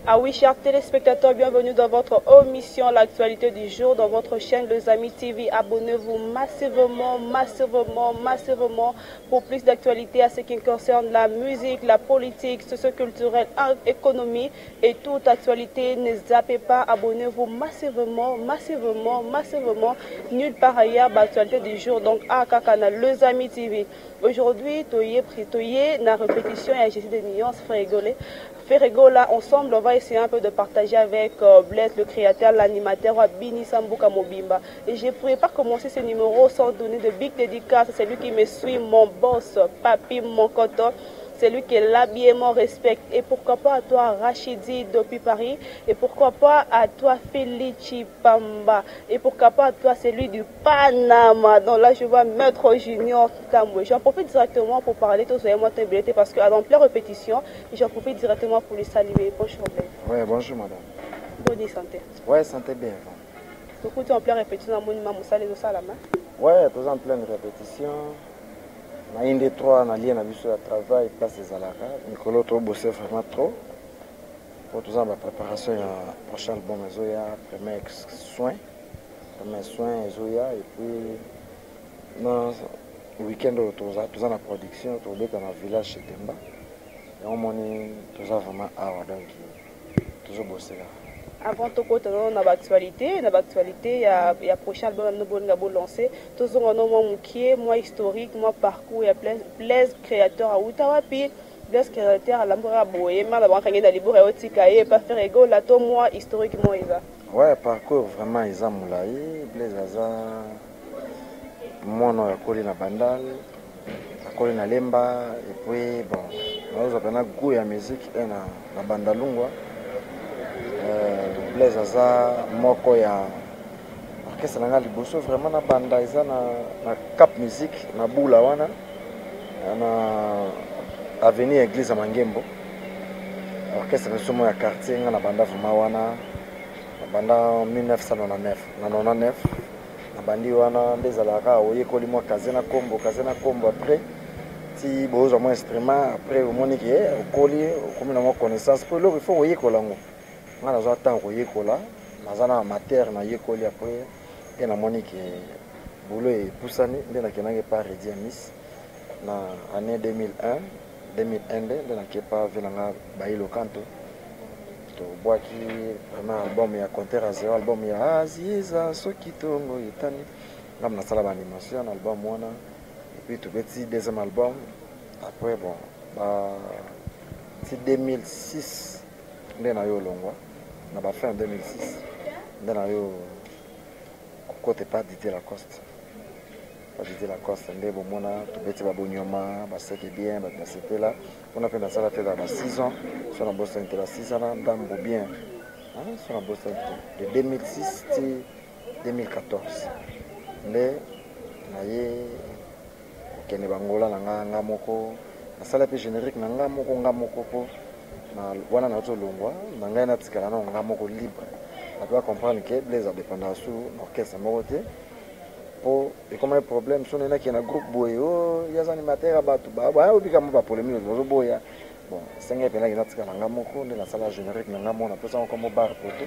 Ah oui, chers téléspectateurs, bienvenue dans votre émission L'actualité du jour, dans votre chaîne Les Amis TV. Abonnez-vous massivement, massivement, massivement pour plus d'actualités à ce qui concerne la musique, la politique, socioculturelle, économie et toute actualité. Ne zappez pas, abonnez-vous massivement, massivement, massivement. Nulle part ailleurs, l'actualité du jour. Donc, à Kakana, Les Amis TV. Aujourd'hui, toye, toye, na répétition et Jésus de nuances, frère rigoler. Ferre Gola, ensemble, on va essayer un peu de partager avec Blaise, le créateur, l'animateur, Bini Sambuka Mobimba. Et je ne pourrais pas commencer ce numéro sans donner de big dédicaces. C'est lui qui me suit, mon boss, Papi Monkoto. C'est lui qui l'habillement respecte. Et pourquoi pas à toi, Rachidi, depuis Paris. Et pourquoi pas à toi, Felici Pamba. Et pourquoi pas à toi, celui du Panama. Donc là, je vois Maître Junior Tambwe. J'en profite directement pour parler tous les mois de parce qu'à pleine répétition, j'en profite directement pour lui saluer. Bonjour, Blaise. Oui, bonjour, madame. Bonne santé. Oui, santé bien. Donc, tu es en pleine répétition, mon moussa les salama. Oui, tu en pleine répétition. Na une des trois na lien na biso ya travail place ezalaka mikolo tobose vraiment trop po toza na bapréparation ya prochain album ezoya, premier soin, premier soin ezoya. Et puis na weekend oyo toza na production, tobeta na village Temba. Yango moni toza vraiment awa, donc tozobosela. Avant tokota nano na baactualité ya prochain album na bolinga bolancer, tozonga no mwa mokie, mwa historique, mwa parcours ya Blaise Créateur. Awuta wapi Blaise Créateur? Alambaka boye ma na bango na libora otika ye pa Ferre Gola to mwa historique mo eza? Ouais, parcours vraiment eza molai. Blaise aza mwana oyo akoli na Bandal, akoli na Lemba. Et puis bon, nazozwa mpena goût ya musique e na Bandalungwa. Blaise aza moko ya orchestre na nga liboso vraiment na banda, eza na Cap Musique na Bula wana, na avenue église ya Mangembo. Orchestre na biso moko ya quartier, nga na banda vraiment wana, na banda 1999, na 99 nabandi wana. Nde ezalaka, oyekoli mwa kaze na kombo, kaze na kombo, après ti bozwa mwa instrument, après omoni ke okoli, okomi na mwa connaissance, po eloko il faut koyekola yango. Nga nazwa ntango koyekola, naza na amateur, nayekoli. Après nde namoni ke boulot epusani, nde nakendaki epa Redi Amis na année 2001. 2001 nde nake pa ve nanga Bailo Kanto, tobwaki vraiment album ya Compteur à zéro, album ya Aziza soki tongo etani. Ngam nasala baanimation na album wana. Et puis tobeti deuxième album. Après bon, ba ti 2006 nde na yo olongwa, na bafin 2006 nde na yo kokota epa Didier Lacoste. Pa Didier Lacoste nde bomona tobeti babonyoma, baseke bien, bato basepela mpona. Mpe nasala te ba 6 ans, so na bosani te, ba 6 ans na ndambo bien, so na bosani te, de 2006 ti 2014 nde naye kokende bangola na nga. Nga moko nasala mpe générique na nga moko, nga moko, mpo wana nauti olongwa na ngai, natikala nao nga moko libre, bato bacomprendre ke Blaise adépendaka su na orchestre moko te, mpo ekomaki problème so nayinaki na groupe boye, o ye aza animateur ya bato bayobika mo bapolémique, bazoboya. Bon, esengeli mpenaki natikala nga moko, nde nasala générique na nga moko, napesango kombo Bar Poto.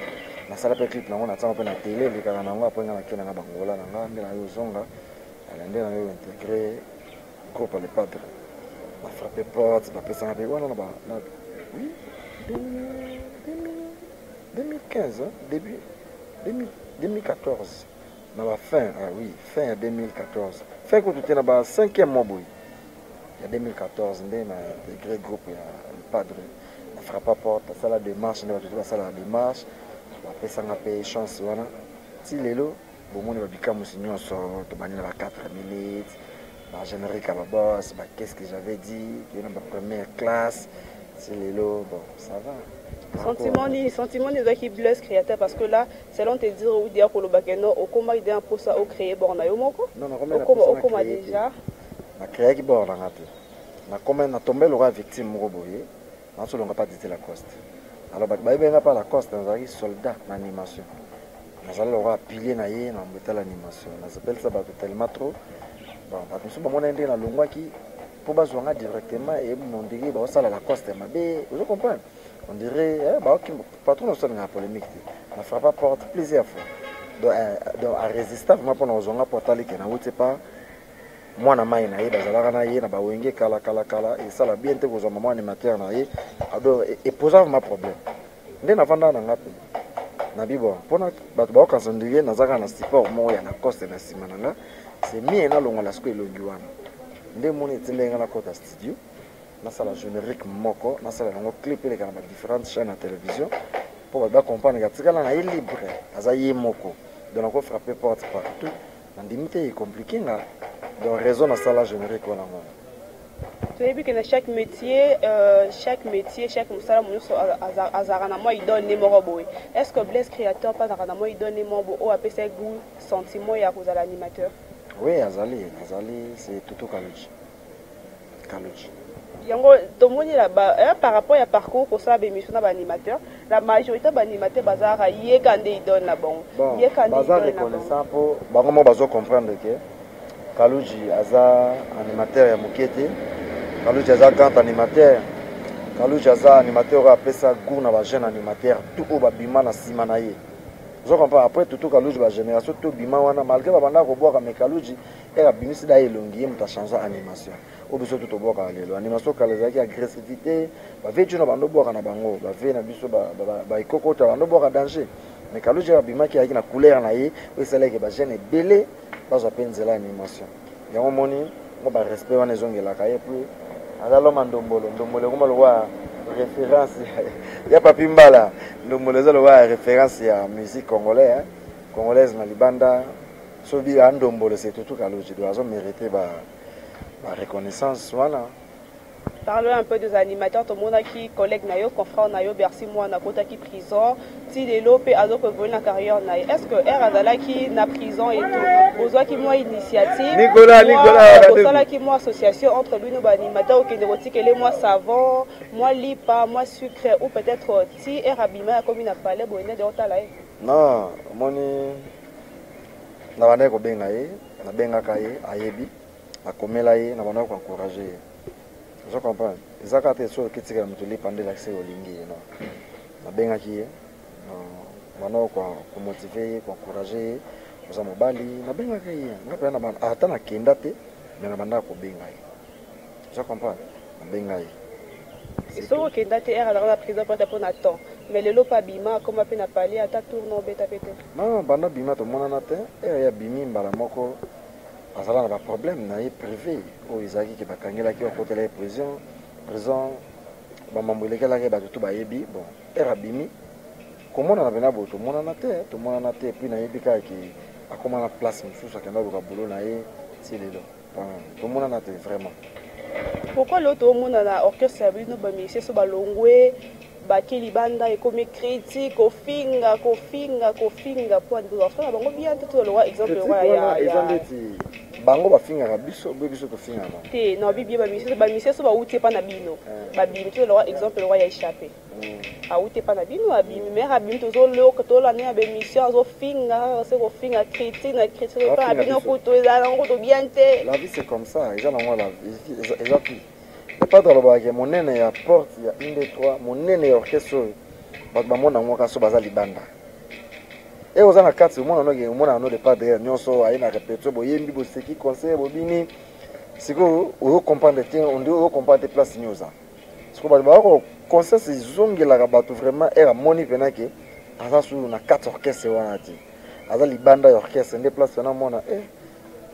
Nasala mpe clip nango, natiango mpe na télé, elekaka nango. Après nga nakei nanga bangola na nga, nde nayo ozonga, nde nayo intégré groupe Le Padre. Bafrappe porte, bapesanga mpe wana na, oui, 2015, hein, début 2014, na bafin, ah oui, fin ya 2014, fin kutu te, na ba cinquième mois boye ya 2014 nde na intégré groupe ya Le Padre. Nafrappa porte, asala démarche, nde bato te basalaka démarche, bapesanga mpe chance wana. Ti lelo bomoni babikamusi nyonso, tobandi na ba 4 minutes, bagénérique ya babos, ba qu'est-ce que j'avais dit, toye na bapremière classe, ti lelo bon, ça va. Sentiment nini, sentiment nini ezalaki Blaise Créateur? Parce que là, selon te dire ou dire kolobaka no okóma idée mposa ocréer bord na yo moko. Okóma déjà. Nacréaki bord nanga te, nakoma natombe lokola victime moko boye, nazolonga pa Didier Lacoste. Alors bato bayebenga pa Lacoste, nazalaki soldat na animation, nazali lokola pilier na ye na mbetala animation. Nazapelisa bato tellement trop. Bon, bato mosusu bamona ndenge nalongwaki mpo bazwanga directement, eyebimondiki baosala Lacoste ya mabe, ozo comprendre. On dirait eh, baoki patron osalingaka polémique te, na frappa porte plusieurs fois. Donc, donc arésista vraiment mpona kozonga, mpo atali ke nauti pa mwana mai na ye, bazalaka na ye na bawenge kala kala kala. Esala bien te kozwa mama animateur na ye. Donc eposa vraiment problème. Nde navandaka na nga mpe nabi bon, mpona bato baokanisa ndenge naza kaka na support moko ya Lacoste na nsima na nga, c'est mieux nalongola sikoyo elongi wana. Nde moni etindaki nga nakota studio, nasala générique moko, nasala yango clip, eleka na badifférentes chaînes ya télévision, mpo bato bacomprendre atikala na ye libre, aza ye moko. Donc nakofrappe porte partout, nandimi te ecompliquer nga. Donc raison nasala générique wana ngo. Toyebi ke na chaque métier, chaque métier, chaque mosala nyonso azalaka na mwa idole ne moko boye. Est ce que Blaise Créateur mpe azalaka na mwa idole ne moko boye oyo apesa ye goût, sentiment ya kozala animateur? Oui, azali, azali, c'est Tutu Kaluji, Kaluji. Yango tomoni par rapport ya parcours kosala baémission na baanimateur, la majorité baanimateur bazalaka yeka nde idole na bango. Bon, baza reconnaissant mpo bango moko bazocomprendre ke Kaluji aza animateur ya moke te. Kaluji aza grand animateur. Kaluji aza animateur oyo apesa goût na bajeune animateur tout oyo babima na nsima na ye. Ozo comprendre? Après Tutu Kaluji, bagénération to bima wana, malgré babanda kobwaka, mais Kaluji ere abimisi da elongi, ye moto achange animation oyo biso tu tobwakaka lelo. Animation kala ezalaki agressivité, bave tuna bando bwaka na bango, bave na biso baekokota bando bwaka danger. Mais Kaluji ere abimaki, ayaki na couleur na ye oyo esalaki bajeune ebele bazwa mpe nzela ya animation. Yango moni ngo barespect wana ezongelaka ye. Puis aza loma ndombolo. Ndombolo ekoma lokwa référence ya Papi Mbala. Ndombolo eza lokwa ya référence ya musique congolais, hein? Congolaise na libanda, soki a ndombolo, c'est Tutu Kaluji. Donc azo mérité ba reconnaissance wana. Parlons un peu des animateurs. Tomonaki collègue na yo, confrère na yo Bercy Mwana akotaki prison, ti lelo mpe azokoévolue na carrière na ye. Est ce que r azalaki na prison et tout, bozwaki mwa initiative? Nicolas, Nicolas. Bosalaki mwa association entre bino baanimateur, okende kotikele mwa savon, mwa lipa, mwa sucre, ou peut-être ti r abima, akomi na palais boye, nde otala ye? Non, omoni, na bandaki kobenga ye, nabengaka ye, ayebi, nakomela ye, na bandaki koencourage ye. Ozo comprendre? Eza kaka te soki oketikela moto lipa nde elakisi olingi ye. Non, nabengaki ye, banda komotiver ye, koencourage ye, oza mobali. Nabengaka ye nga mpenza, ata nakenda te, mais na bandaka kobenga ye. Ozo comprendre? Nabenga ye. Soki okenda te, ere azalaka na prison pata mpo na temps, mais lelo mpe abima, akoma mpe na palais, ata tourne obeta mpe te? Non, banda bima tomonana te. Ere ye abimi mbala moko, azala na baproblème na ye privé oyo ezalaki ke bakangelaki, bakotela ye prison. Prison, bamambo elekelaki ye, bato to bayebi. Bon, ere abimi, komonana mpena boye tomonana te, tomonana te. Puis nayebi kaka ke akóma na place mosusu, akenda luka boulot na ye. Ti lelo tomonana te vraiment. Pourquoi lelo toomona na orchestre ya bino, bamusicien so balongwe, bake libanda, ekomi critique, kofinga, kofinga, kofinga, po na bango bien te? Tolongwa exemple. Eza ndeti bango bafingaka biso boye, biso tofingaka bango. Te, na bibie bamusicien so bauti epa na bino, babimi, tolongwa exemple lokwa ya Échappé, awuti epa na bino, abimi, mais abimi, tozoloka, tolanda ya baémission, azofinga kaka se kofinga, critique na critique epa na bino, kutu ezala nango kutu bien te. La vie, c'est comme ça. Eza nango la vie, eza vie. Epadre alobaka monene ya porte ya 1 2 3, monene ya orchestre oyo bato bamona yango kaka so baza libanda. E oza na kati, omona noke, omona no le padre nyonso aye na répétition, boyembi, boseki, concert, bobini. Sikoyo oyo comprendre te, onde oyo comprendre te place nini oza. Sikoyo bato bako conscience ezongelaka bato vraiment ere amoni mpena ke aza su na kati orchestre wana te, aza libanda ya orchestre, nde place wana amona e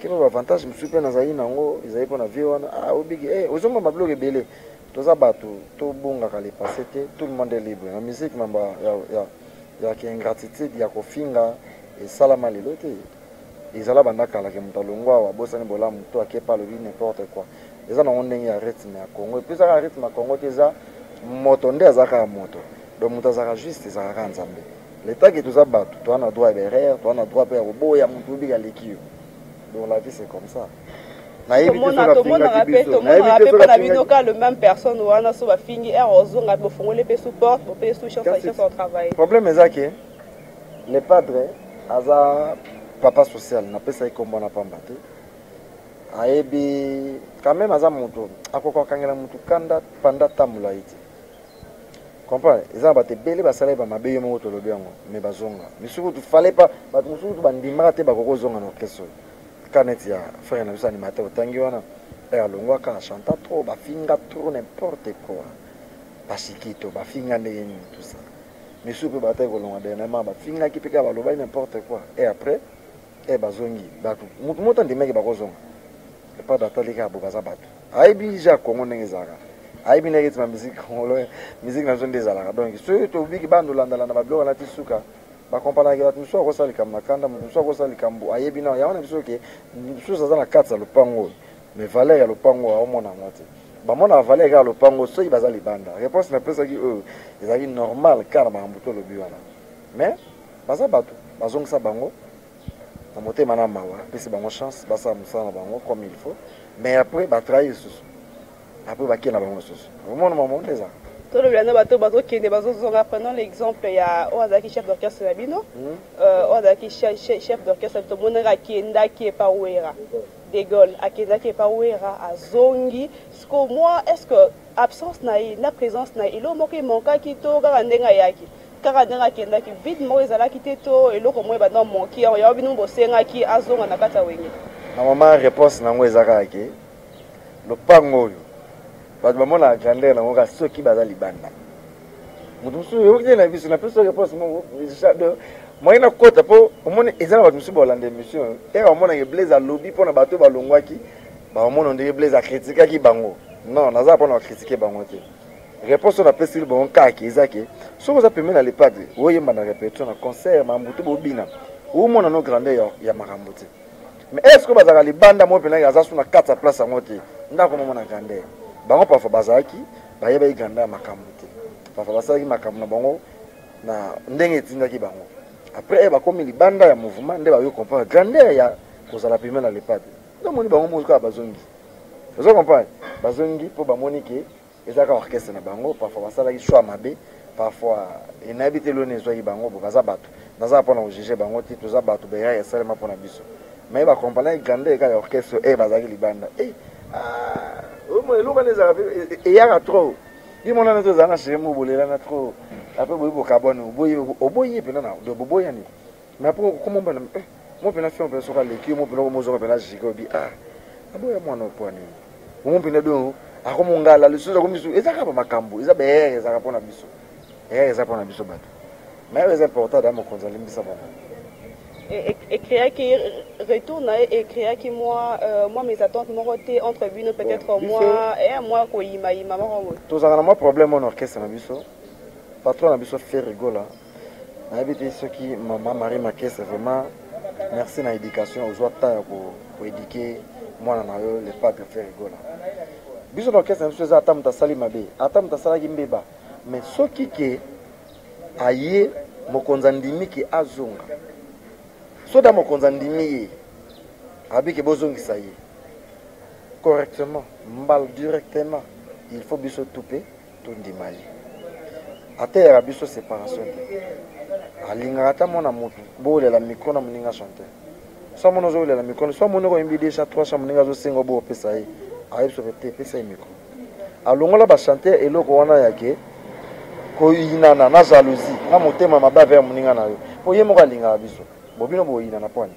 keba baavantage mosusu mpe nazali nango ezali mpona vie wana. Ah, obiki e ozomba babiloko ebele. Toza bato, tobungaka le passé te. Tout le monde est libre na musique. Mamba ya ki ingratitude ya kofinga esalama lelo te, ezala banda kala ke moto alongwa awa, abosani bolamu to akepa, alobi n'importe quoi. Eza nango ndenge ya rythme ya Congo. Et puis ezaka rythme ya Congo te, eza moto nde aza kaka moto. Donc moto azalaka juste, ezalaka kaka Nzambe. Leta ke toza bato, toza na droit ya baerreur, toza na droit mpe ya koboya moto obika aleki yo. Donc la vie, c'est comme ça. Nayebi te. Tomonaka mpe, tomonaka mpe mpo na bino ka le même personne wana so bafingi, ere ozonga, bofongoli mpe sous porte, bopesi sous chance, chance au travail. Problème eza ke le padre aza papa social, napesaki kombo na pamba te. Ayebi quand même, aza moto akoka kokangela motu kanda panda tambola ye te. Comprendre? Eza na bato ebele basalaki bamabe, yo moko tolobi yango, mais bazonga. Misusu kutu fallait pas, bato mosusu kutu bandimaka te bakoki kozonga na orchestre oyo. Ka neti ya frère na biso animateur otangi wana, alongwaka, achanta trop, bafinga trop, n'importe quoi, bashikito bafinga ndenge nini, tout ça. Misusu mpe bataki kolongwa dernièrement, bafingaki mpe kaka, balobaki n'importe quoi, et après bazongi. Bato, motu moto andimaki bakozonga epa atali kaka bo baza bato, ayebi ja Kongo ndenge ezalaka, ayebi ndenge etima musique congolais, musique na biso nde ezalaka. Donc soki tobiki bando olandalanda babiloko nati suka, bakompanaki bato mosusu akosala likambo na kanda, moto mosusu akosala likambo ayebi na yango na biso ke mosusu aza na kati ya lopango oyo, mais valeur ya lopango oyo aomona yango te. Bamonaka valeur kaka lopango soki baza libanda. Réponse napesaki oyo ezalaki normal kaka na makambo tolobi wana, mais baza bato, bazongisa bango na motema na mawa, apesi bango chance basala mosala na bango comme il faut, mais après batrahir lisusu, après bakie na bango lisusu. Omona mamo nde ezaka. Tolobela na bato bazokende, bazozonga. Prenons l'exemple ya oyo azalaki chef d'orchestre na bino, oyo azalaki chef d'orchestre, tomonaka akendaki epa Wera, De Gaulle akendaki epa Wera, azongi. Siko moi, est ce que absence na ye na présence na ye, eloko moko emankaki to kaka ndenge ayaki, kaka ndenge akendaki, vide moko ezalaki te to eloko moko ebanda manki yango, yango bino bosengaki azonga na kati ya Wenge? Na mama, réponse nango eza kaka ke lopango oyo, bato bamonaka grandeur nango kaka soki baza libanda. Moto mosusu oyoki na biso, napesi réponse moko moye nakota mpo omoni eza na bato mosusu balanda émission ere, bamonaka Blaise alobi mpona bato oyo balongwaki, baomona ndenge Blaise akritikaki bango. Non, naza mpona bakritike bango te. Réponse oyo napesili bango kaka eza ke soki oza pembeni na Le Padre, oyemba na répétition, na concert, makambo te, bobina, omona no grandeur ya makambo te. Mais est ce que bazalaka libanda mo mpenaki aza so na kati ya place yango te, ndako momona grandeur bango. Parfois bazalaki, bayebaki grandeur ya makambo te. Parfois basalaki makambo na bango na ndenge etindaki bango. Après bakomi libanda ya mouvement nde bayoki comprendre grandeur ya kozala pembeni na Le Padre. Nde omoni bango moko kaka bazongi. Ozo comprendre? Bazongi mpo bamoni ke ezalaka orchestre na bango. Parfois basalaki choix mabe, parfois enayebi te loni ezwaki bango bo. Baza bato, naza mpona kojuger bango te. Toza bato, baerreur esalema mpona biso, mais bacomprendre grandeur kaka ya orchestre e bazalaki libanda. Eloko wana ezalaka mpe eyaka trop. Ye mona neti ozala na chéri mo bolelana trop, après boyi bokabwani, oboyi ye mpena na boboyani, mais après okoma mbana mo mpena fi mpena soki aleki yo mo mpena okomozonga mpena jike obi ah aboya mwana opwa nini momo mpena do akomongala lisusu akomi lisusu. Eza kaka bamakambo, eza baerreur, ezalaka mpona biso, erreur eza mpona biso bato, mais oyo eza important da mokonzi alimbisa bango. Ecréaki retour na ye, ecréaki moi mésentente moko te entre bino, peut-être moi moi koyimayima moko boye? Tozalaka na mwa problème wana orchestre na biso. Patron na biso Ferre Gola, nayebi te soki mama Marie Makese, vraiment merci na éducation, ozwa temps ya koéduquer mwana na yo le Padre Ferre Gola. Biso na orchestre na biso eza ata moto asali mabe, ata moto asalaki mbeba, mais soki ke aye, mokonzi andimi ke azonga, soda mokonzi andimi ye, abi ke bozongisa ye correctement, mbal directement, il faut biso tu mpe tondima ye. Ateyaka biso séparation te. Alingaka ata mwana motu bowelela micro na moninga chanteur, so amoni ozowelela micro, so amoni okoyembi déjà trois chant, moninga azosenga bo opesa ye, ayebi soki te pesa ye micro. Alongola bachanteur eloko wana yake koyinana na jalousie na motema mabe avers moninga na yo, mpo ye moko alingaka biso bo bino boyinana pwani.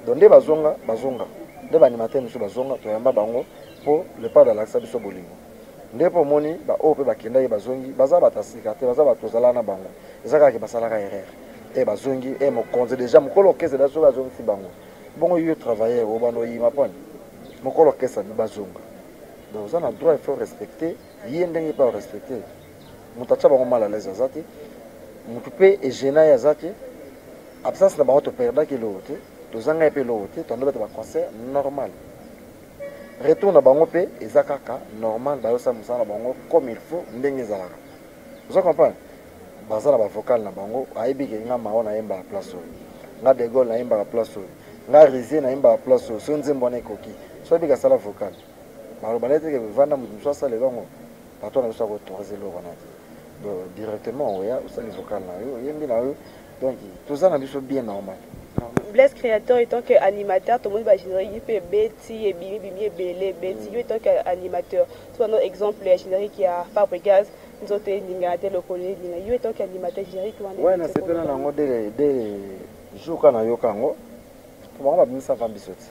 Donc nde bazonga, bazonga nde baanimateur mosusu bazonga, toyamba bango mpo Le Padre alakisa biso bolingo. Nde mpo omoni baoyo mpe bakendaki bazongi, baza bato ya sika te, baza bato ozala na bango. Eza kaka basalaka erreur e bazongi e mokonzi déjà mokolo orchestre da soki azongisi bango bongo, yo travailleur obanda oyima mponi mokolo orchestre bazonga. Donc oza na droit, il faut respecter ye ndenge mpe arespecte. Moto atya bango mal à l'aise aza te, motu mpe egena ye aza te. Absence na bango, toperdaki eloko te, tozanga ye mpe eloko te. Tondo beta baconcert normal, retour na bango mpe eza kaka normal, bayosala mosala na bango comme il faut, ndenge ezalaka. Oza comprendre? Baza na bavocal na bango, ayebi ke nga Mao nayembaka place oyo, nga De Gaulle nayembaka place oyo, nga Risie nayembaka place oyo. So nzembo wana ekoki, so ayebiki asala vocal, baloba neti ke vanda moto mosusu asala elongo. Bato na biso akoautoriser eloko wana te. Donc directement oya, osali vocal na yo, oyembi na yo. Donc toza na biso bien normal. Blaise Créateur, étant que animateur, tomoni bagénérique mpe ebeti, ebimi bimi ebele ebeti. Yo étant que animateur, tobano exemple ya générique ya Fabregas. Nzoto elingaka te, lokolo elinga yo etoki animateur générique wana. Ouais, nasepela nango dès jour ka nayoka yango, po bango babimisa va biso ti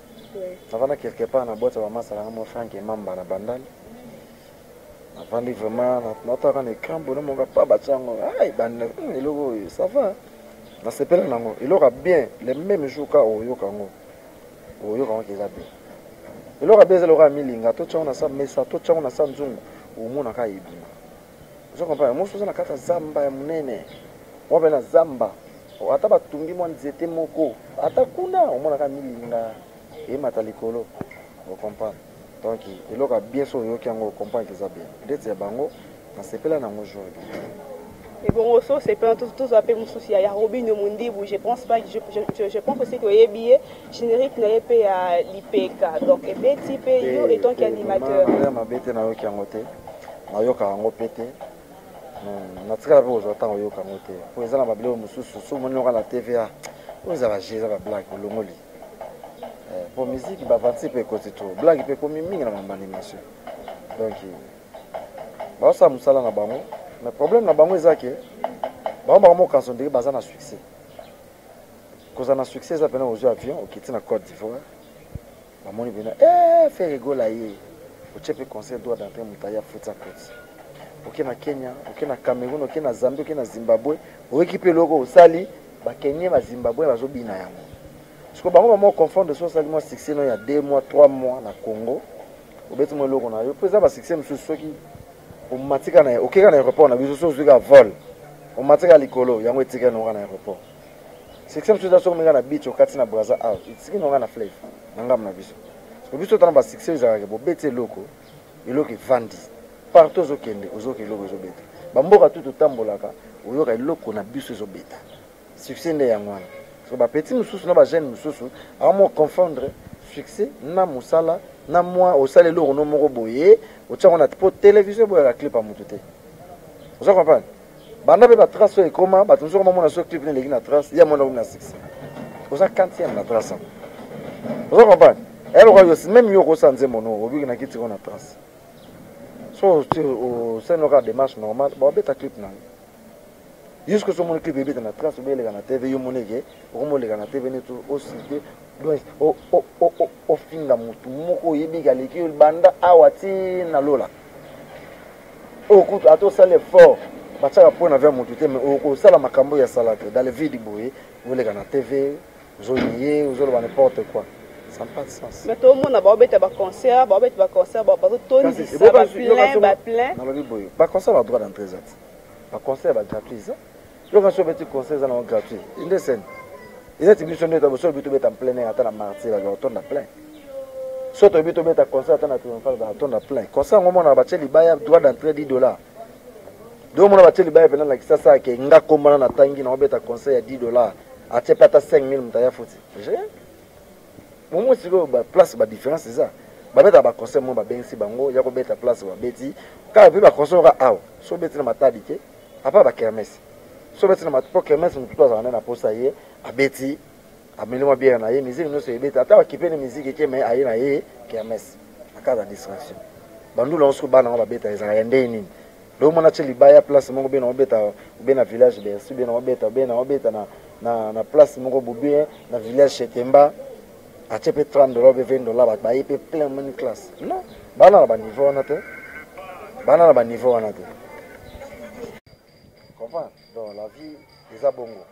navanda quelque part na boîte ya bamasalanga mo Frank Emamba na Bandali. Navandi vraiment, nataka na écran bono monga pa batya yango, ai banda eloko oyo, ça va, nasepela nango, eloko ya bien. Le même jour ka oyoka yango, oyoka yango eza bien. Eloko ya bien eza eloko ya milinga, totya yango na sa mesa, totya yango na sa nzungu, omonaka ebima. Ozo comprendre? Mosu oza na kati ya zamba ya monene mwa mpe na zamba, ata batumbi mwa nzete moko ata kuna, omonaka milinga emata likolo. Ocomprendre? Donc eloko ya bien, so oyoki yango, ocomprendre eza bien. Ndeti ya bango, nasepela nango jour ebima. Ebongo so sepela, tozwa mpe mosusu ya Robino Mundibu. Je pense pas, je pense aussi que oyebi ye, générique na ye mpe ya Lipeka, donc ebeti mpe yo etant qu'animateur. Ya mabe te, nayoki yango te, nayoka yango mpe te, natikala mpe kozwa ntango oyoka yango te, po eza na babiloko mosusu so omoni yoka na TVA, oyo eza baje, eza bablague, olongoli. Po musique bavanti mpe ekoti to blague mpe ekomi mingi na mambo animation. Donc baosala mosala na bango, mais problème na bango eza ke bango mokanso ndenge baza na succès. Kozala na succès eza mpena ozwi avion, okiti na Côte d'Ivoire, bamoni mpena Ferre Gola ye, otie mpe concert, droit d'entrée, moto aya futi, akoti. Oke na Kenya, oke na Cameroun, oke na Zambie, oke na Zimbabwe, oyoki mpe eloko osali, bakenye, bazimbabwe bazobina yango. Siko bango bamo confondre. So osali mwa succès no ya 2 mois, 3 mois na Congo, obeti mwa eloko na yo, mpo eza basuccès mosusu. Soki omatika na, okeka na aéroport na biso, so ozwi ka vol, omatika likolo, yango etikali nonga na aéroport. Succès mosusu eza soki omenga na beach, okati na Braza awa, etiki nonga na fleuve na ngambo na biso. Biso tana basuccès ezalaka bobeti eloko, eloko evandi partout, ozokende, ozoka eloko ezobeta, bamboka tu totambolaka, oyoka eloko na biso ezobeta. Succès nde yango wana. So bapeti mosusu na bajeune mosusu aomo confondre succès na mosala na mwa osala eloko no moko boye, otiango na po télévision, eboyaka clip ya motu te. Oza comprendre? Banda mpe batrace oyo ekóma, bato mosusu komamona so clip neleki na trace ya mwana okomi na succès, oza quantième na trace yango. Oza comprendre? Eloko yo même yo okosala nzembo no, obiki na kiti ko na trace, so osali noka démarche normale, babeta clip na yo. Jusque so omoni clip ebeta na trace, obeleka na TV, yo moni eke okomoleka na TV neti osite, donc ofinga motu moko oyebi aleki yo banda awa ti na lola. Oyo kutu ata osala effort, batiaka mpo na via motu te, mais okosala makambo oyo asalaka dans le vide boye, oleka na TV, ozonie, ozoloba n'importe quoi, ça n'a pas de sens. Mais tomona baobeta baconcert, baobeta baconcert, bazotondisa baplein, baplein. Nalobi boye, baconcert, badroit d'entrée eza te, baconcert bagratuit eza. Yoka, so obeti concert eza nango gratuit nde scène eza ti biso nde so oyebi tobeta plein air ata na Martyr, bato batonda plein. So toyebi tobeta concert ata na Triomphal, batonda plein. Concert yango omonaka batie libaya, droit d'entrée 10 $. Do omona batie libaya mpena na Kisasa, ake nga kombana na tangi na obeta concert ya 10 $, atie mpe ata 5000, moto aya futi momo. Sikoyo baplace, badifférence eza, babetaka baconcert mo babengisi bango ya kobeta place, babeti kaka mpe baconcert oka awa. So obeti na Matadi te, apa bakermesse, so obeti na po kermesse, motu to azala nde na posa ye, abeti, ameli mwa bière na ye, musique nyonso ebeti, ata bakipe ne musique eke, me aye na ye kermesse na kaka distraction. Bandula yango soki bana yango babeta, ezalaka ya ndenge nini? Do omona tie libaya place moko, be na obeta obe na village Bercy, be na obeta, obe na obeta na place moko bobien na village Chetemba, atie mpe 30 $ mpe 20 $, bato baye mpe plein moni classe. Non, bana na baniveau wana te, bana na baniveau wana te. Comprendre? Donc la vie eza bongo.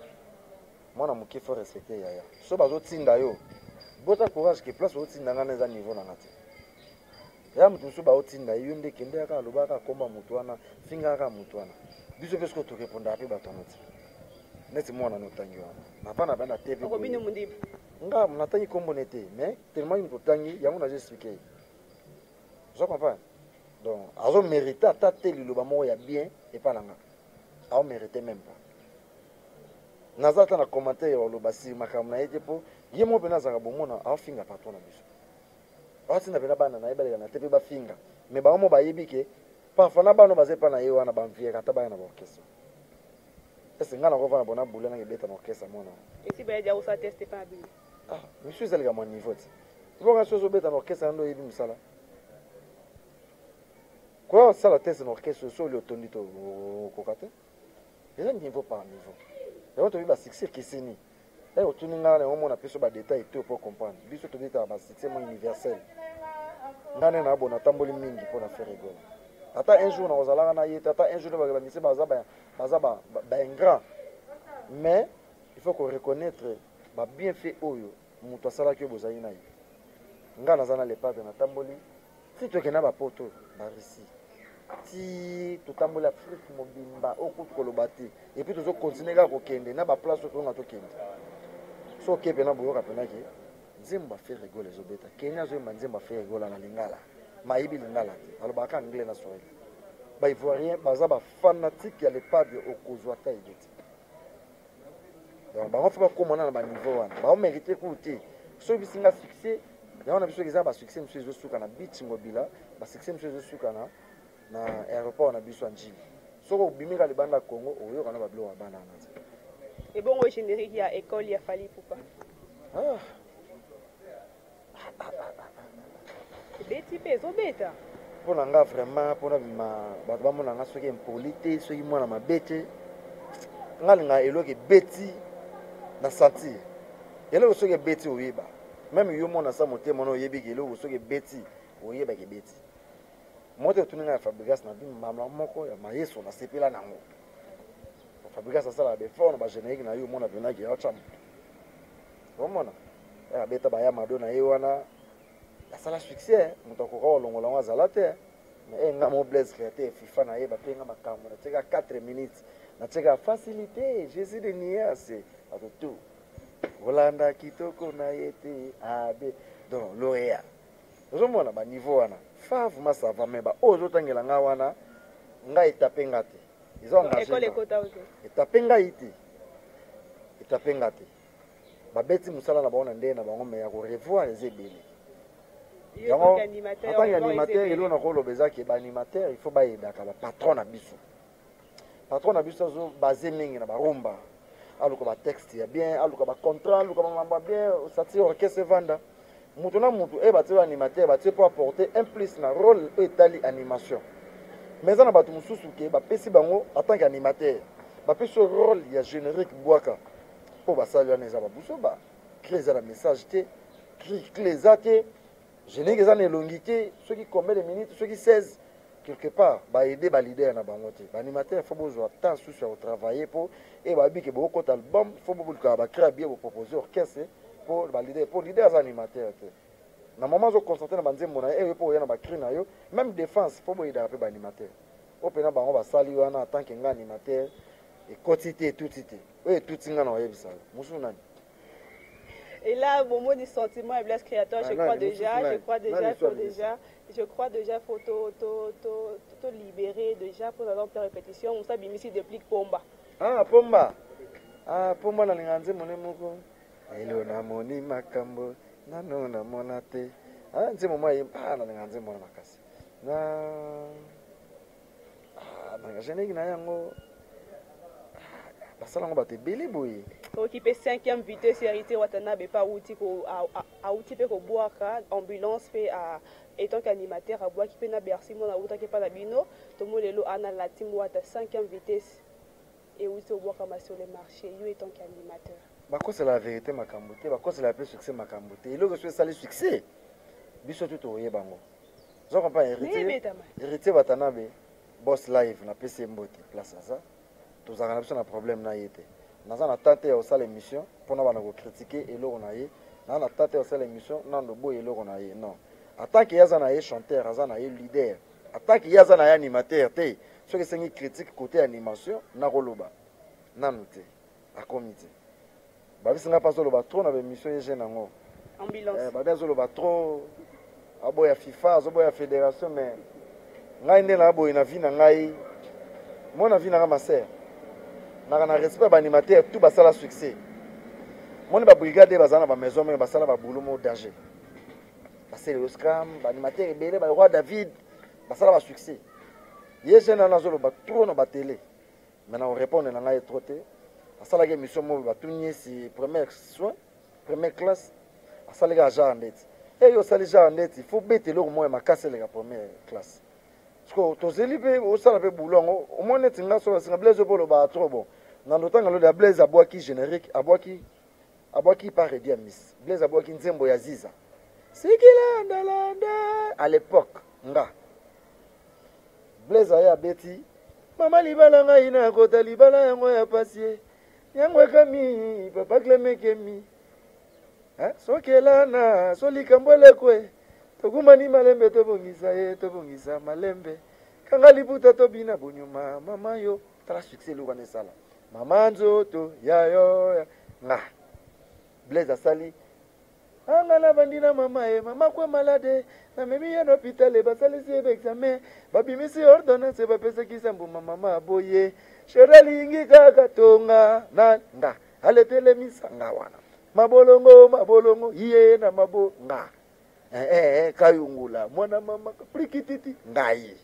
Mwana moke faut respecter yaya. So bazotinda yo, bota courage ke place ozotinda nga na eza niveau na nga te. Ya moto mosusu baotinda ye, yo nde kende kaka, alobaka komba moto wana, finga kaka moto wana. Biso mpe sikoyo torépondaka mpe bato yango te. Neti mwana na otangi wana, navanda ba na TV. Robino Mundibu. Nga natangi kombo ne te, mais tellement moto otangi yango, nazo expliquer ye. Ozo comprendre? Donc azomérite ata te liloba moko ya bien epa na nga, aomérite même pas. Naza ata na commentaire ya oloba si makambo na ye te, mpo ye moko mpena azalaka bomona aofinga patron na biso, aotinda mpena bana na ye baleka na te mpe bafinga. Mais bango mo bayebi ke parfois na bana baza epa na ye wana, banvieka ata baya na baorchestre. Ese ngai nakovanda bona bule nanga ebeta na orchestre mwana? Esi bayebi akosala test epa na bino? Ah, misu ezalika mwa niveau ti ebonga. So ozobeta na orchestre, nde oyebi mosala. Koya kosala test na orchestre so oli otondi to okoka te. Eza niveau par niveau. Yango toyebi ba succès ekeseni. Eh otuni nga na omona peso ba détails tout pour comprendre. Biso tobetaka ba succès mo universel. Nga nde na bona tamboli mingi mpo na Ferre Gola. Ata un jour nakozalaka na ye te, ata un jour nde ba mise baza ba baza ba ba ingrat. Mais il faut ko reconnaître ba bienfaits oyo moto asalaki oyo bozali na ye. Nga naza na Le Padre natamboli ti tokenda ba poto ba Russie ti totamboli Afrique mobimba oyo kutu koloba te et puis tozo continuer kaka kokende na ba place oyo tozonga tokende so oke mpena boyoka mpena ke nzembo ya Ferre Gola ezobeta. Kenya azoyemba nzembo ya Ferre Gola na lingala, mayebi lingala te, alobaka anglais na swahili. Ba Ivoirien baza ba fanatique ya Le Padre, okozwa ata idée te. Donc bango faut bakóma na ba niveau wana, bao mérite kutu te. Soki bisinga succès yango na biso eza ba succès mosusu ezosuka na beach Ngobila, ba succès mosusu ezosuka na aéroport na biso ya Ndjili. Soki obimi kaka libanda ya Congo, oyoka na babiloko ya bana wana te. Ebongo générique ya école ya Fally Ipupa? Ah. Ebeti mpe ezobeta. Mpo na nga vraiment, mpona bima bato bamona nga soki impoli te, soki mwana mabe te, nga alinga eloko ebeti na sentir. Eloko soki ebeti oyeba, même yo mona sa motema na oyebi ke eloko soki ebeti oyebaka ebeti. Moko te otuni ngai ya Fabrigas na bimi mbala moko ya mayeso, nasepela nango. Fabrigas asalaka baeffort na bagénérique na ye, omona mpenaki atya moto, omona abeta baya mado na ye wana, asala succès. Moto akoka kolongola yango azala te. Mais nga mo Blaise Créateur FIFA na ye bape nga makambo natieka 4 minutes, natieka facilité Jésus de nuance, bato tout kolanda kitoko na ye te abe. Donc lauréat ozomona baniveau wana fa vraiment ça va. Mais baoyo ozotangela nga wana, ngai etape nga te, eza engagé etape ngai te, etape nga te. Babeti mosala na bango na ndenge na bango, mais ya korevoir eza ebele. Yango en tant qu'animateur, eloko na koloba eza ke baanimateur il faut bayedaka bapatron na biso. Patron na biso azo base mingi na barumba, aluka batexte ya bien, aluka bacontrat, aluka bamambo ya bien, osati orchestre evanda mutu na mutu. E batie baanimateur, batie mpo apporter un plus na rôle oyo etali animation. Mais eza na bato mosusu ke bapesi bango en tant qu'animateur, bapesi rôle ya générique bwaka mpo basali wana eza babuso ba cri eza na message te, cri clé eza te, générique eza na elongi te. Soki combien de minutes, soki 16, quelque part baaider baleader na bango te. Baanimateur faut bozwa temps susu ya kotravailler mpo e bayebi ke bokokota album, faut bobolukaka bacri bien, bopropose orchestre mpo baleader, mpo leader aza animateur te. Na moment azoconcentre na banzembo na ye, eyo mpo oya na bacri na yo. Même défense, faut boyedaka mpe baanimateur oyo mpena bango basali wana. En tant que nga animateur, ekoti te, etuti te. Oyo etuti nga na oyebisa yo mosusu nani? Et là, au moment du sentiment et Blaise Créateur, je crois déjà, je crois déjà, faut déjà, je crois déjà, faut te libérer déjà pour avoir plein répétition. On s'est mis déplique Pomba. Ah, Pomba. Ah, Pomba na linga nzembo ne moko. Elo namoni makambo nano namona te. Ah, nzembo mwa ye, ah, na linga nzembo na makasi. Na ah, na générique na yango basala yango bato ebele boye. Oki mpe cinquième vitesse, Héritier Watanabe mpe awuti mpe kobwaka ambulance mpe étant qu'animateur abwaki mpe na Bercy mona awutaki mpa na bino. Tomo lelo ana Latim Wata, cinquième vitesse euti obwakama sur le marché. Yo étant qu'animateur? Bakosela la vérité makambo te, bakosela mpe succès makambo te. Eloko so esali succès, biso tu toyeba yango. Oza comprendre? Héritier Watanabe, boss live, napesi ye mbote place aza. Tozalaka na biso na problème na ye te. Naza na temps te ya kosala émission mpona bana kocritiquer eloko na ye. Naza na temps te ya kosala émission nando boye eloko na ye. Non, en tant que ye aza na ye chanteur, aza na ye leader, en tant que ye aza na ye animateur te. Soki esengi critique côté animation, nakoloba. Nanu te akomi te. Babisi nga mpe azoloba trop na baémission ye jeune yango. Ambulance. Babi azoloba trop, aboya FIFA, azoboya fédération. Mais ngai nde naboye na vie na ngai, mo na vie na nga, ma sœur, naka na respect ya baanimateur tout basala succès. Moni babrigade baza na bamaison meme, basala babulu mo danger, basele oscram, baanimateur ebele, baroi David, basala basuccès. Ye jeune wana azoloba trop na batele, mais na korépondre na ngai trop te. Asalaki émission moko, batuni ye si première soin, première classe, asalaki genre ndeti eyo osali genre ndeti faut beta eloko moko ya makasi eleka première classe. Siko tozeli mpe osala mpe boulot yango omoni neti nga so basinga Blaise mpo olobaka trop bon na ndotanga lodi ya Blaise abwaki générique, abwaki par Edi ya Miss Blaise, abwaki nzembo ya Ziza sikilandalanda. À l'époque nga Blaise aye abeti mama libala, ngai nakota libala yango ya pasi ye yango ekami papa Clemekemi soki elana so likambo elekwe tokumani malembe, tobongisa ye, tobongisa malembe, kanga liputa, tobina bonyuma mama yo. Tala succès eloko wana esala mama nzoto ya yo ya nga. Blaise asali anga na bandi na mama ye, mama kwa malade, namemi ye na hôpital, basalisi ye baexamen, babimisi ordonnance, bapesaki mbuma, mama aboye chéri alingi kaka tonga na nga aletelemisa nga wana mabolongo mabolongo ye na mabo nga kayungula mwana mama prikititi ngai.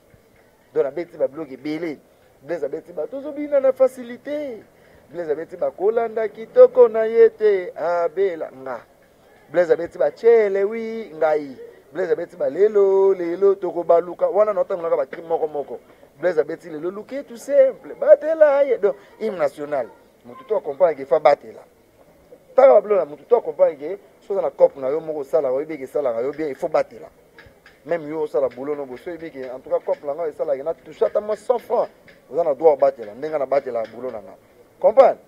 Donc abeti babiloko ebele. Blaise abeti bato ozobina na facilité. Blaise abeti bakolanda kitoko na ye te abela nga. Blaise abeti bachele wi ngai. Blaise abeti balelo lelo tokobaluka wana na otangolaka bacri moko moko. Blaise abeti lelo luke tout simple batela ye, donc hymne national motu to acomprendre ke fa batela taka babilo na motu to acomprendre ke so oza na cope na yo moko osalaka, oyebi ke esalaka yo bien, il faut batela. Même yo osala boulot no boso, oyebi ke en tout cas cope na ngai esalaka na touche ata mwa 100 francs, oza na droit obatela ndenge na batelaka boulot na nga, comprendre.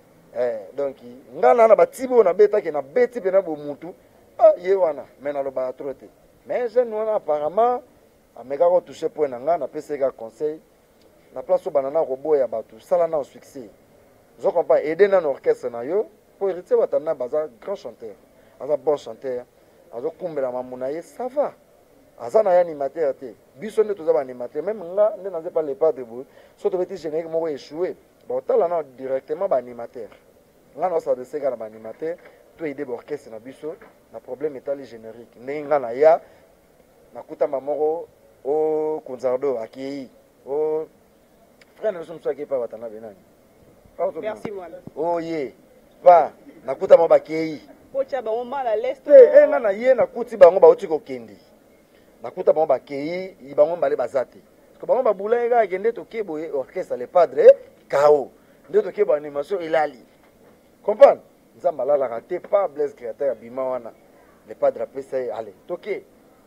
Donc nga na batibi oyo nabetaki, nabeti mpena bo mutu ye wana, mais nalobaka trop te. Mais jeune wana apparemment amekaka kotouche point na nga, napesi ye kaka conseil na place oyo banda na koboya bato, sala na succès, ozo comprendre, aide nano orchestre na yo, mpo Héritier Watanabe aza grand chanteur, aza bon chanteur, azokumbela mambo na ye, ça va. Aza na ye animateur te, biso nde toza baanimateur. Même nga nde naza epa Le Padre boye, so tobeti générique moko échoué, baotala na directement baanimateur. Nga na osadresse kaka na baanimateur to aide baorchestre na biso na problème etali générique. Ndenge nga na ya nakutamba moko o Kunzardo akei o frère na biso mosusu akei pa Watanabe nani. Merci mwana. Oye pa nakuta bango bakei otya bango mal à l'aise. Te, e nga na ye nakuti bango bauti kokende, nakuta bango bakei, bango mbale baza te, parce que bango babula ye kaka kende toke boye orchestre Le Padre kao nde toke bo animation elali, comprendre. Nzambe alalaka te pa Blaise créateur abima wana, Le Padre apesa ye ale toke.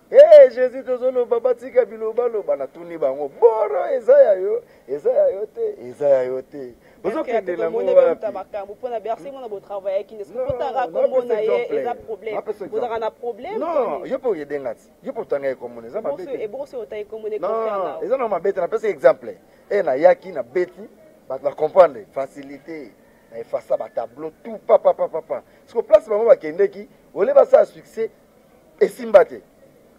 Hey, Jésus, tozoloba batika bilobaloba. Natuni bango boro eza ya yo, eza ya yo te, eza ya yo te, ozokende nango wapi? Makambo mpona Bercy mona botravaillaki nde soki otanga kombo na ye eza problème, bozalaka na problème? Non, yo mpe oyedenga ti yo mpe otanga ye komona eza mabe te. Ebongo soki otangi kombo na Non, eza na mabe te, napesi exemple e nayaki nabeti bato bacomprendre facilité na efasa batableau tout papapapapa. Parce que place bango bakendeki ole basala succès esimba te.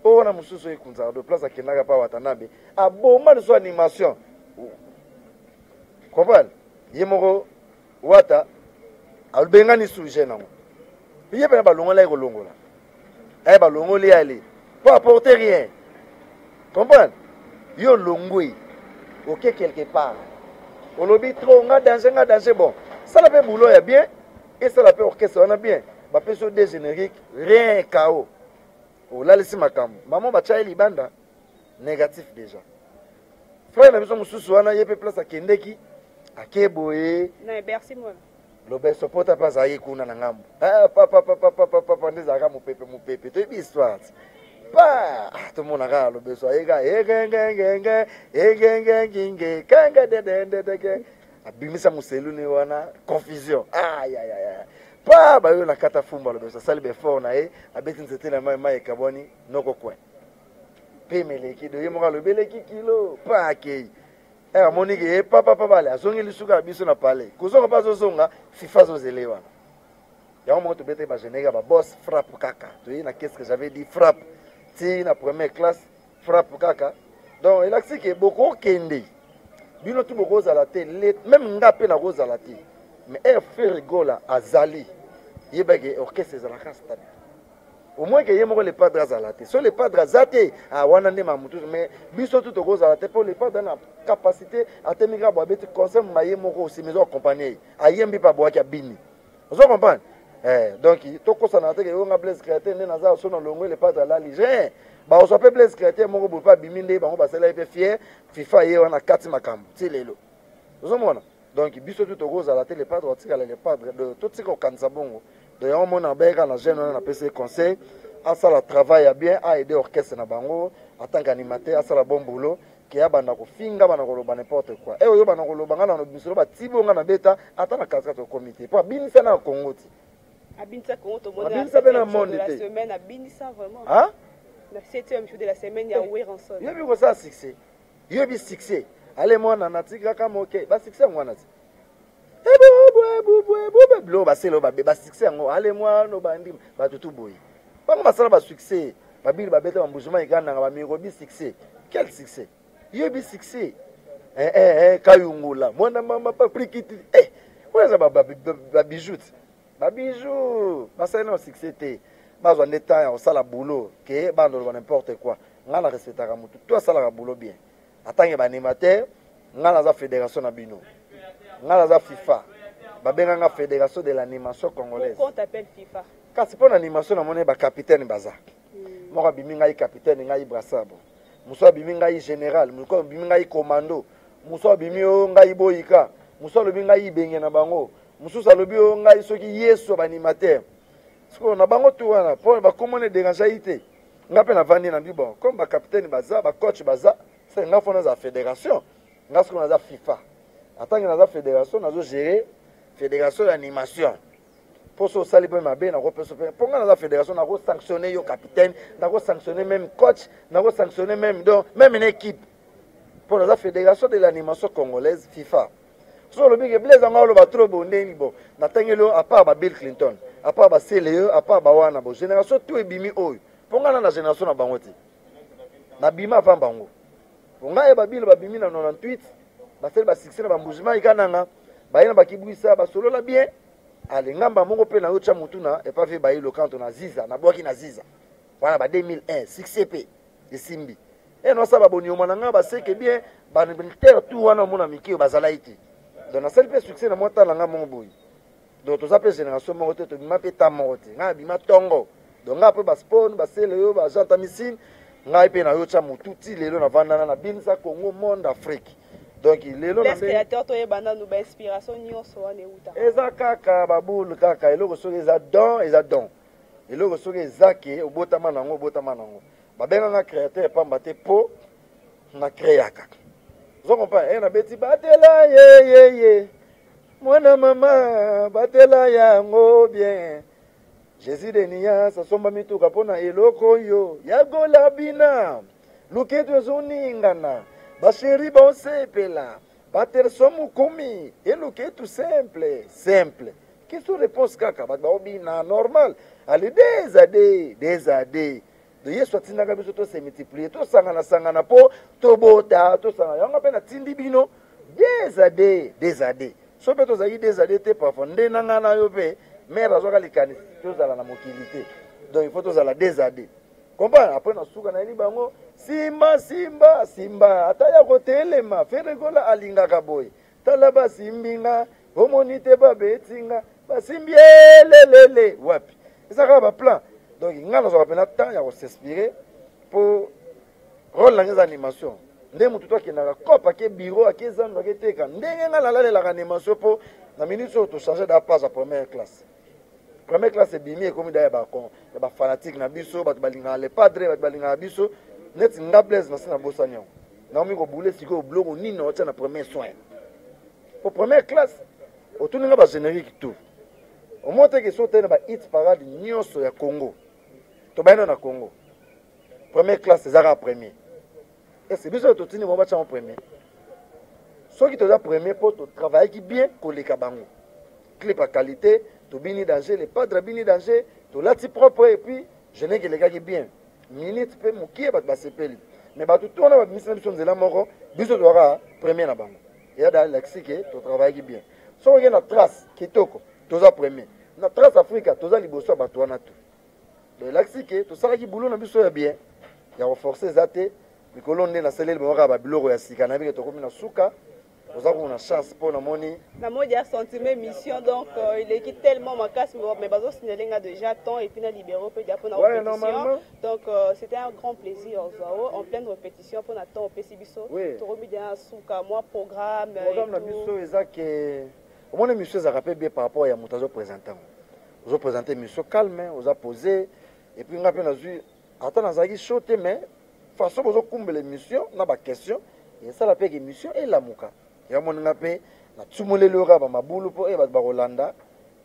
Oyo wana mosusu ekunzaka do place akendaka pa Watanabe aboma liso animation, comprendre. Ye moko Wata alobengani sujet nango, ye mpena balongola ye kolongola aye balongoli ale po apporter rien, comprendre. Yo longwe oke quelque part, olobi trop nga danger, nga danger. Bon, sala mpe boulot ya bien, esala mpe orchestre wana bien. Bapesi yo de générique, rien kao olalisi makambo mama batya ye libanda négatif déjà. Frère na biso mosusu wana ye mpe place akendeki ake boye. Na Bercy mwana. Lobeso pota mpe azalaki kuna na ngambo papapapapapapa nde ezalaka mopepe mopepe, toyebi histoire ti pa tomona kaka lobeso ayeka egengengenge egengenginge kanga dedendedeke abimisa moseluni wana confusion ayayaya pa bayo na kata fumba. Lobeso asali befort na ye, abeti nzete na mai, mai ekabwani noko coin mpe meleki do ye moko alobi eleki kilo pa akei. Amoni ke ye papa bale azongi lisuka ya biso na palais, kozonga mpe azozonga fifa azozele wana yango moko tobetaki bagénérique ya baboss frappe kaka toyei na qu'est-ce que j'avais dit frappe ti na première classe frappe kaka. Donc elakisi ke bokokende bino tu bokozala te, même nga mpe nakozala te, mais air Ferre Gola azali yebake orchestre ezalaka stable, au moins ke ye moko Le Padre azala te. So Le Padre aza te, wana nde mamutu, mais biso tu tokozala te mpo Le Padre na capacité atemi kaka bo abeti concert ma ye moko osima ezo accompagne ye, ayembi mpe abwaki abini, ozo comprendre. Donc tokosana te ke yo nga Blaise Créateur nde naza so na longwe, le padre alali je bakozwa mpe Blaise Créateur moko boye mpe abimi nde bango basalaki mpe fier. FIFA ye wana kati makambo ti lelo ozomona. Donc biso tu tokozala te, le padre atikala le padre. Totika kokanisa bongo. Donc yango mona bayeka na jeune wana, napesi ye conseil asala travail ya bien, aide orchestre na bango en tant qu'animateur, asala bon boulot ke abanda kofinga, banda koloba n'importe quoi. E oyo banda koloba nga na bisolo batibo nga na beta ata na katikati okomi te, mpo abinisa na Congo ti. Abinisa Congo, tomoni. Abinisa mpe na monde te. Semaine abinisa vraiment. Ah? Na septième jour de la semaine ya Werrason. Yobi kosala succès, yobi succès ale mwana natikaka moke, basuccès yango wana ti biloko basele oyo babe basuccès yango ale mwana obandi bato tu boye, bango basala basuccès, babili babeta bambujuma ekandanga bamirobi succès. Quel succès? Yobi succès kayungula mwana mama paprikiti, oyo eza babijou ti babijou basali na succès te. Bazwa nde temps ya kosala boulot ke banda oloba n'importe quoi. Ngai na respectaka motu to asalaka boulot bien atange baanimateur. Ngai naza fédération na bino, ngai naza FIFA, babenganga Fédération de l'animation congolaise. Pourquoi on t'appelle FIFA? Kasi mpo na animation namoni bacapitaine baza. Moko abimi ngai capitaine, ngai brassabo, mosu abimi ngai général, mosu abimi ngai commando, mosu abimi oyo ngai boyika, mosu alobi ngai ibenge na bango, mosusu alobi oyo ngai soki yesu baanimateur. Sikoyo na bango tu wana mpo bakomona edérange ye te. Nga mpe navandi na mbi bon, comme bacapitaine baza, bacoach baza, se nga fo naza fédération. Nga sikoyo naza FIFA, atange naza fédération, nazogérer fédération ya animation, mpo so osali mpe mabe nakopesa mpe, mpo nga naza fédération, nakosanctionne yo capitaine, nakosanctionne même coach, nakosanctionne même, donc même une équipe, mpo naza Fédération de l'animation congolaise, FIFA. So olobi ke Blaise yango aloba trop bo ndeni bo natangeli yo, à part ba Bill Clinton, à part basele yo, à part bawana bo génération tout ebimi oyo, mpo nga na na génération na bango te, nabima avant bango. Po ngai babilo babimi na 98, basali basuccès na bambujima ekananga, baye na bakibwisa basolola bien. Ale ngamba moko mpe na yo tya motu na epave bayilo kanto na ziza, nabwaki na ziza wana ba 2001, succès mpe esimbi. E nosala babonioma na ngai baseke bien, bamilitaire tout wana omona mike oyo bazalaki te. Donc nasali mpe succès na mwa tala ngai moko boye. Donc toza mpe génération moko te, tobima mpe ta moko te. Ngai abima ntongo, donc ngai mpe baspone basele oyo bagenta misine, ngai mpe nayotya motu ti lelo navandana na binisa Congo, monde, Afrique. Donc lelo na créateur toyeba nanu bainspiration nyonso wana euta. Eza kaka babule, kaka eloko soki eza don, eza don. Eloko soki eza ke obotama nango, obotama nango. Babenganga créateur pamba te, mpo na créaka. Ozo comprendre? E nabeti batela ye ye ye mwana mama, batela yango bien. Jésus de Nias asomba mituka mpo na eloko oyo yagola bina luketu ezoningana, basheri baosepela baterso mokumi eluketu simple simple, question réponse kaka, bato baobina normal. Ale des à des, des à des de Yesu atindaka biso tose multiplier, tosangana-sangana mpo tobota, tosangana. Yango mpe natindi bino des à des, des à des. So mpe tozalaki des à des te, parfois nde na ngai na yo mpe mare azwaka likanisi tozala na mokili te. Donc il faut tozala des à des, comprendre. Après na suka nayebi bango simba simba simba ata ya kotelema. Ferre Gola alingaka boye, tala basimbi nga, omoni te, babeti nga, basimbi elelele wapi, eza kaka baplan. Donc nga nazwaka mpena temps ya kos'inspirer, mpo rôle na nga eza animation. Nde motu to akendaka cope, ake bureau, ake zando, ake teka, ndenge nga nalalelaka animation. Mpo na minute oyo tochange da page ya première classe. Première classe ebimi, ekomi da ya bafanatique na biso, bato balingaka le padre, bato balingaka biso neti nga Blaise. Nasi nabosani yango, naomi kobule sikoyo biloko nini naotya na premier soin. Po première classe otuni nga bagénérique tout, omoi teke so otali na bahit parade nyonso ya Congo, tobayina na Congo, première classe eza kaka premier. Ese biso totindi bango batyango premier. Soki toza premier, mpo totravaillaki bien koleka bango, clip ya qualité, tobini danger, le padre abini danger, tolati propre, et puis générique elekaki bien, minute mpe mokie, bato basepeli. Mais bato to wana babimisi na biso nzela moko, biso tozwaka premier na bango. Eya da lakisi ke totravaillaki bien. Soki okei na trace kitoko, toza premier na trace Africa, toza liboso ya bato wana tu. Donc elakisi ke tosalaki boulot na biso ya bien, ya koforce eza te. Mikolo nde nasaleli bango kaka babiloko ya sika, nayebi ke tokomi na suka. Oza kuna chance mpo namoni. Namoni ya sentiment mission, donc il est tellement makasi, mais bazo signaler nga déjà temps et puis na libéraux pe dia pona Ouais, répétition. Normalement. Donc c'était un grand plaisir ozwao en pleine répétition pona temps opesi biso. Toromi dia suka moi programme Programme et na tout. Biso eza ke omoni émission ezalaka mpe bien par rapport ya moto azoprésente yango. Ozoprésente émission calme, oza posé, et puis nga mpe nazwi ata nazalaki chaud te, mais façon bozokumbela émission na baquestion esala mpe ke émission elamuka. Yamoni nga mpe natumoleli oyo kaka bamabulu mpo bato bakolanda,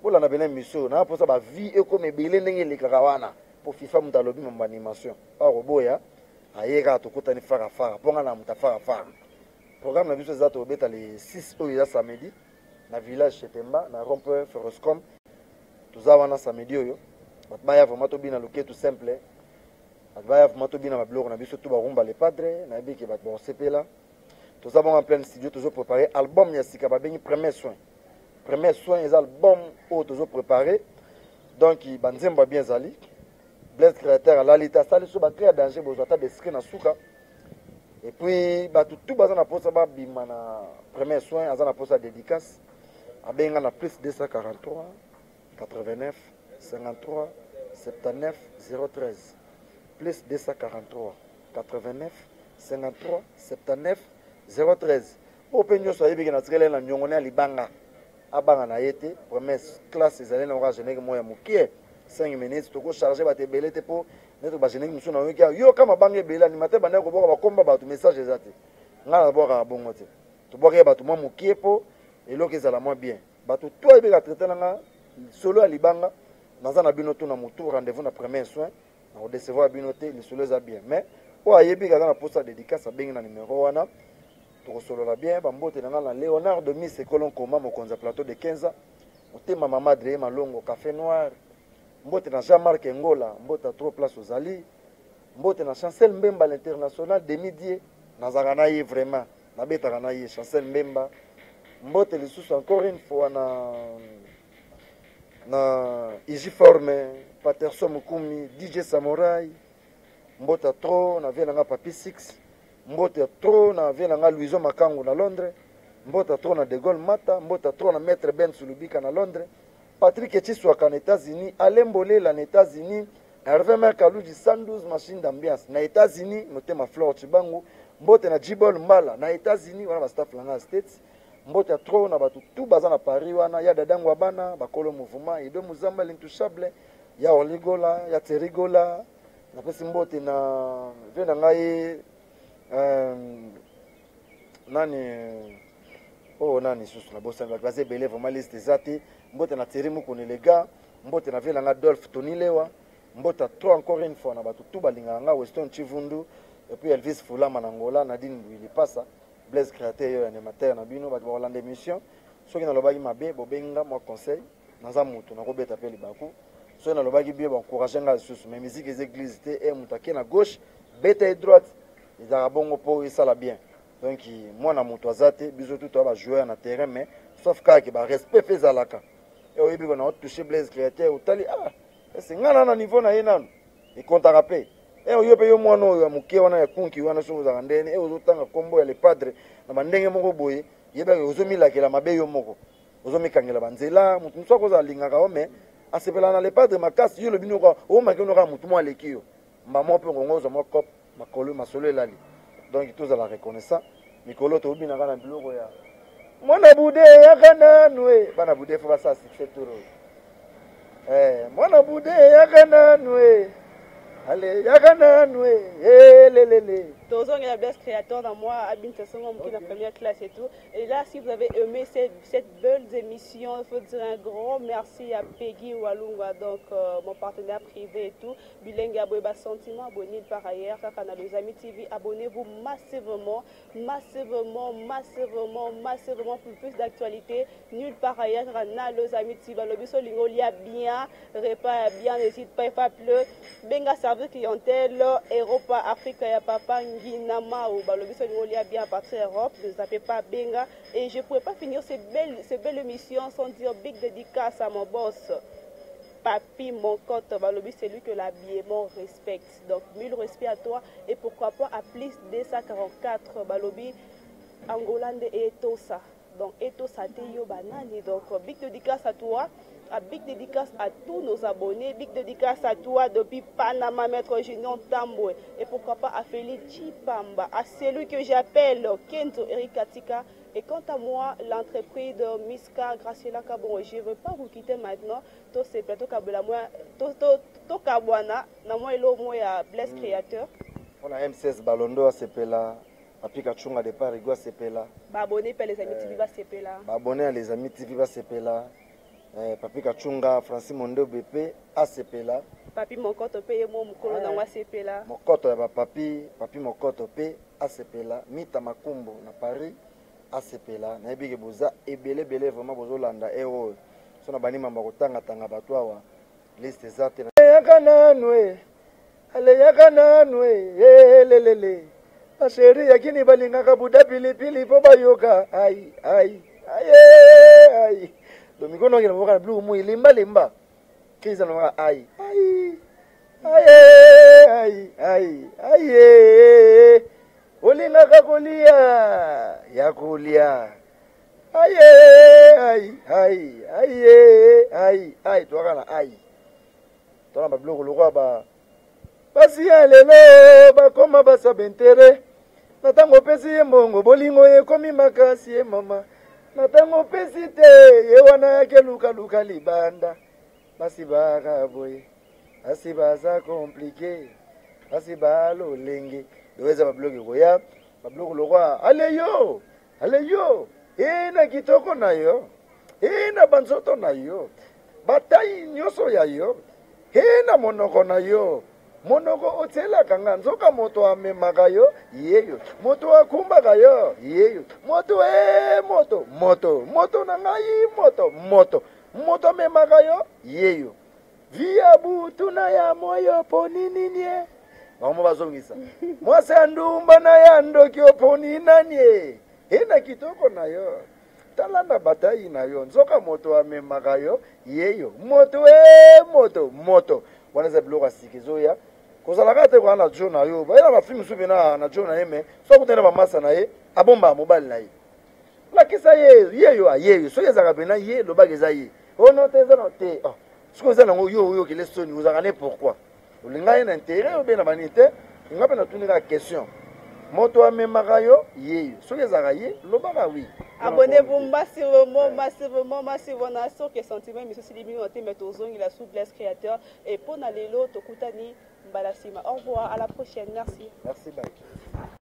bolanda pena émission na mposa bavie ekoma ebele ndenge elekaka wana. Mpo FIFA moto alobi mambo animation akoboya aye kaka, tokutani farafara mpo nga na moto afarafara. Programme na biso eza tobeta le 6 oyo eza samedi na village Chetemba, na rond-point Ferroscom. Toza wana samedi oyo, bato baya vraiment tobina loketu simple, bato baya vraiment tobina babiloko na biso to barumba Le Padre. Nayebi ke bato bakosepela. Toza bongo en pleine studio, tozoprépare album ya sika babengi Premier Soin. Premier Soin eza album oyo tozoprépare, donc banzembo ya bien ezali. Blaise Créateur alali te, asali so baclé ya danger, bozwa ata baesprit na suka. Et puis bato tu baza na mposa babima na Premier Soin, aza na mposa ya dédicace, abenga na plus 243 89 53 79 013, plus 243 89 53 79 013. Oyo mpe nyonso ayebiki na tikele na niongo ne ya libanga, abanga na ye te. Première classe ezali na oka générique moko ya mokie, 5 minutes. Tokocharge bato ebele te mpo neti bagénérique mosusu nayoki yoka mabanga ebele, animateur bandaki koboka bakomba bato, message eza te. Ngai nabwakaka bongo te, tobwaka ye bato mwa mokie mpo eloko ezala mwa bien. Bato to ayebika traité na nga lisolo ya libanga, naza na bino to na motu. Rendez-vous na Premier Soin, na kodecevoir bino te, lisolo eza bien. Mais oyo ayebi aza na posa dédicace, abengi na numéro wana, tokosolola bien. Bambote na nga na Léonard de Miss Ekolo Nkoma, mokonzi ya plateau de 15 ans, motema mama Adrien Malongo, Café Noir. Mbote na Jean-Marc Engola, mbote ya trop place ozali. Mbote na Chancel Mbemba l'international, demi die nazalaka na ye vraiment, nabetaka na ye Chancel Mbemba. Mbote lisusu encore une fois na Igiforme Paterson Mukumi, DJ Samurai. Mbote ya trop na vie na nga Papi 6. Mbote ya trop na vie na nga Louison Makangu na Londres. Mbote ya trop na De Gaulle Mata. Mbote ya trop na maître Ben Sulubika na Londres, Patrick Echiswaka na États-Unis, Alain Bolela na États-Unis, Hervé Mer Kaluji 112 machine d'ambiance na États-Unis, motema Flore Chibangu. Mbote na Jibol Mbala na États-Unis wana, bastaff na nga ya States. Mbote ya trop na bato tu baza na Paris wana, ya Dadango ya bana bakolo mouvement, Edo Muzamba l'intouchable, ya Orligola, ya Terigola. Napesi mbote na vie na ngai nani oyo, nani susu nabosani, bato baza ebele vraiment, liste eza te. Mbote na Thierry Mukuni le gars. Mbote na vie na nga Dolphe Tony Lewa. Mbote trop encore une fois na bato tu balingaka nga, Weston Chivundu et puis Elvis Fulama na Ngola, Nadine Mbwili Pasa, Blaise Créateur oyo animateur na bino. Bato bakolanda émission, soki nalobaki mabe, bobengi nga mwa conseil, naza motu nakobeta mpe libaku. Soki nalobaki bien, baencourage nga lisusu. Mais musique eza église te, e moto ake na gauche, beta ye droite, ezalaka bongo mpo esala bien. Donc mwana moto aza te, biso tu toya bajoueur na terrain, mais sauf kaka ke barespect mpe ezalaka. E oyebi ko na otouche Blaise Créateur, otali ah ese ngai na na niveau na ye nanu ekontaka mpe. E oyo mpe yo mwana oyo ya moke wana ya kunki wana, soki ozalaka ndenge e ozotanga nkombo ya Le Padre na bandenge moko boye, yebaka ozomilakela mabe yo moko, ozomikangela banzela. Motu mosusu akozala alingaka yo, mais asepelaka na Le Padre makasi. Yo olobi noka omaki noka motu mo aleki yo mbamo mpe ngongo ozwa mwa cope makolo masolo elali. Donc tozala reconnaissant. Mikolo tobinaka na biloko ya mwana bude yaka nanu e bana bude fo basala succès tour oyo. Mwana bude yaka nanu e, ale yaka nanu e elelele. Tozongela Blaise Créateur dans moi Abin Songo Moki na première classe et tout. Et là, si vous avez aimé cette belle émission, il faut dire un grand merci à Peggy Walunga, donc mon partenaire privé et tout. Bilingue Aboyeba Sentiment, abonnez par ailleurs, kaka na Les Amis TV, abonnez-vous massivement, massivement, massivement, massivement pour plus d'actualités. Nulle part ailleurs, kaka na Les Amis TV. Balobi so lingo lia bien, repas bien, n'hésite pas, il faut appeler Benga service clientèle, Europa, Afrique, ya papa Ngina Mao. Balobi so lingo lia bien à partir d'Europe, ne zappez pas Benga. Et je ne pourrais pas finir ces belles émissions sans dire big dédicace à mon boss, Papi Moncotte. Balobi, c'est lui que l'habillement respecte. Donc, mille respect à toi et pourquoi pas à plus 244. Balobi, Angola nde etosa. Donc etosa te yo banani. Donc big dédicace à toi. À big dédicace à tous nos abonnés. Big dédicace à toi depuis Panama, Maître Junior Tambwe. Et pourquoi pas à Félix Chipamba, à celui que j'appelle Kenzo Eric Katika. Et quant à moi, l'entreprise de Miska Graciela Kabon, je ne veux pas vous quitter maintenant. To c'est plateau Kabela moi, to to to Kabwana, na moi elo moi ya Bless Créateur. On a M16 Balondo à Sepela, Papi Kachunga de Paris Gua Sepela. Ba abonné pe les amis TV ba Sepela. Ba abonné à les amis TV ba Sepela. Papi Kachunga, Francis Mondo BP a Sepela. Papi Mokoto pe ye mo mukolo na wa Sepela. Mokoto ya ba Papi, Papi Mokoto pe a Sepela, Mita Makumbo na Paris a Sepela. Na yebi ke boza ebele ebele vraiment bozolanda e oyo. So na bani mamba kotanga tanga bato awa liste eza te. Yaka nanu e. Ale yaka nanu e lelele. Ba chérie yakini balingaka buda pilipili po bayoka. Ai ai ai ai. Domingo no ngena boka blue mu limba limba. Kiza no ai ai ai ai ai ai. Olingaka kolia ya kolia. Ai ai ai ai ai ai toka na ai. Tona ba biloko lokola ba basi ya lelo bakoma basabentere na ntango opesi ye mbongo bolingo ekomi makasi ye mama na ntango opesi te ye wana yake lukaluka libanda basi baka boye basi baza komplike basi balolenge donc eza babiloko ekoya babiloko lokola ale yo ale yo e na kitoko na yo e na banzoto na yo batai nyonso ya yo e na monoko na yo monoko otielaka nga nzoka moto amemaka yo yeyo moto akumbaka yo yeyo moto e moto moto moto na ngai moto moto moto amemaka yo yeyo via butu na ya moyo poni nini e bango bazongisa mwasi ya ndumba na ya ndoki oponi nani e e na kitoko na yo tala na batai na yo nzoka moto amemaka yo yeyo moto e moto moto wana eza biloko ya sika ezoya kozalaka te kwana na jo na yo baye na bafilme mosusu mpe na jo na ye me soki akutani na bamasa na ye abombaka mobali na ye lakisa ye yeyo ayeyo soki ezalaka mpena ye lobaka eza ye ono te eza na te oh. Soki oza nango yo oyokele soni ozalaka ne pourquoi olinga ye na intérêt obe na banini te nga mpe natuni kaka question moto amemaka yo yeyo soki ezalaka ye lobaka wi. Abonnez-vous massivement, massivement, massivement. Na soki sentiment misusu libino te mais tozongela sous Bless Créateur et pona lelo tokutani mbala sima. Au revoir, à la prochaine. Merci. Merci, bye.